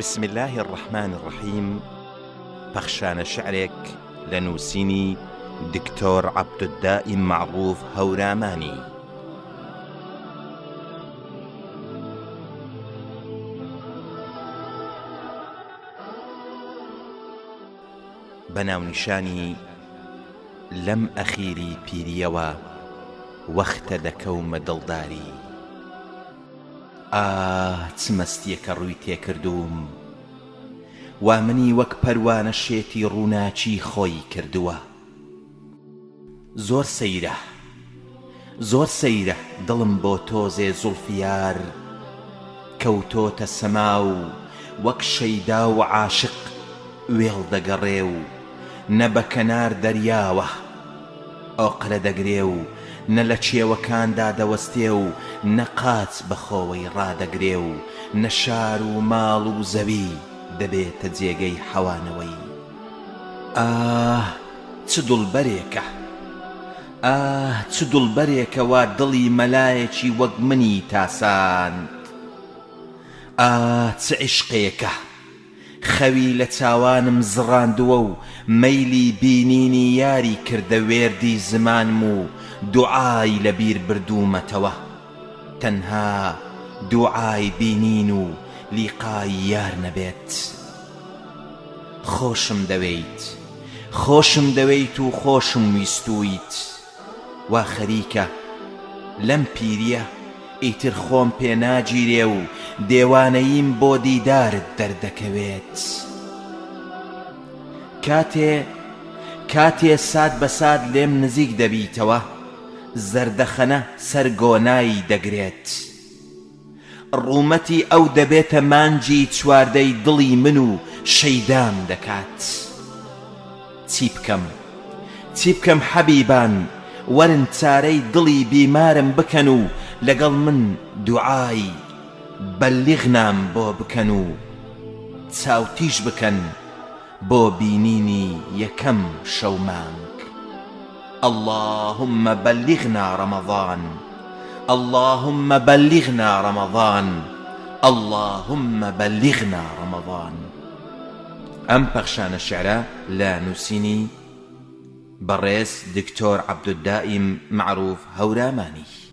بسم اللە الرحمن الرحیم پەخشانە شعرێک لە نووسینی دکتۆر عەبدولدائیم مەعروف هەورامانی. بە ناونیشانی لەم ئەخیری پیرییەوە وەختە دەکەومە دڵداری. ئاه چ مەستیەکە ڕووی تێکردووم وا منی وەک پەروانە شێتی ڕووناکی خۆی کردووە. زۆر سەیرە زۆر سەیرە دڵم بۆ تۆزێ زوڵفی یار کەوتۆتە سەما و وەک شەیدا و عاشق وێڵ دەگەڕێ و نە بە کەنار دەریاوە ئۆقرە دەگرێ و نە لە کێوەکاندا دەوەستێ و نە قاچ بە خۆوەی ڕادەگرێ و نە شار و ماڵ و زەوی دەبێتە جێگەی حەوانەوەی. ئاه چ دڵبەرێکە! ئاه چ دڵبەرێکە وا دڵی مەلایەکی وەک منی تاساند! ئاه چ عیشقێکە! خەوی لە چاوانم زڕاندووە و مەیلی بینینی یاری کردە وێردی زمانم و دوعای لە بیر بردوومەتەوە تەنها دوعای بینین و لیقای یار نەبێت. خۆشم دەوێیت، خۆشم دەوێیت و خۆشم ویستوویت. وا خەریکە لەم پیریە ئیتر خۆم پێ ناگیرێ و دێوانەییم بۆ دیدارت دەردەکەوێت. کاتێ کاتێ سات بە سات لێم نزیک دەبیتەوە زەردەخەنە سەر گۆنای دەگرێت. ڕوومەتی ئەو دەبێتە مانگی چواردەی دڵی من و شەیدام دەکات. چی بکەم؟ چی بکەم حەبیبان وەرن چارەی دڵی بیمارم بکەن و لەگەڵ من دوعای بەلیغنام بۆ بکەن و چاو تیژ بکەن بۆ بینینی یەکەم شەو مانگ اللهم بلغنا رمضان اللهم بلغنا رمضان اللهم بلغنا رمضان ئەم پەخشانە شعرە لە نووسینی بەڕێز دکتۆر عەبدولدائیم مەعروف هەورامانی.